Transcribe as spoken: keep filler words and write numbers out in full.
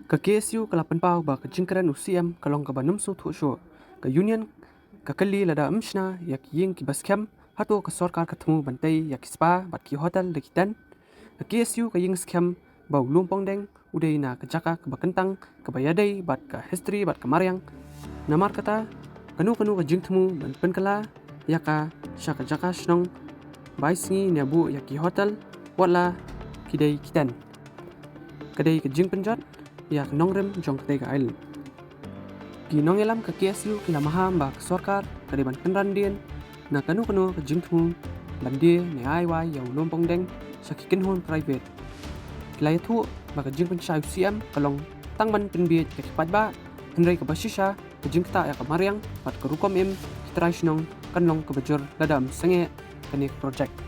Ka K S U ka la pynpaw ba ka jingkren u C M ka long kaba nym sngewthuh shuh. Ka Union ka kylli lada ym shna ïa ki ïing kiba skhem, hato ka sorkar ka thmu ban tei ïa ki spa bad ki hotel da ki tent? Ka K S U ka ïeng skhem ba u Lum Pongdeng u dei na ka jaka kaba kyntang, kaba ïadei bad ka history bad ka mariang. Namar kata, kano kano ka jingthmu ban pynkylla ïa ka sha ka jaka shnong bai sngi ne buh ïa ki hotel, wat la ki dei ki tent, ka dei ka jingpynjot ïa ka nongrim jong katei ka island. Ki nongïalam ka K S U ki la maham ba ka sorkar ka dei ban kynran dien na kano kano ka jingthmu ban die ne ai wai ïa u Lum Pongdeng sha ki kynhun private. Ki la ïathuh ba ka jingpynshai u C M ka long tang ban pynbieit ïa ki paidbah, hynrei kaba shisha ka jingktah ïa ka mariang bad ka rukom im ki trai shnong kan long kaba jur lada ym sangeh kane ka project.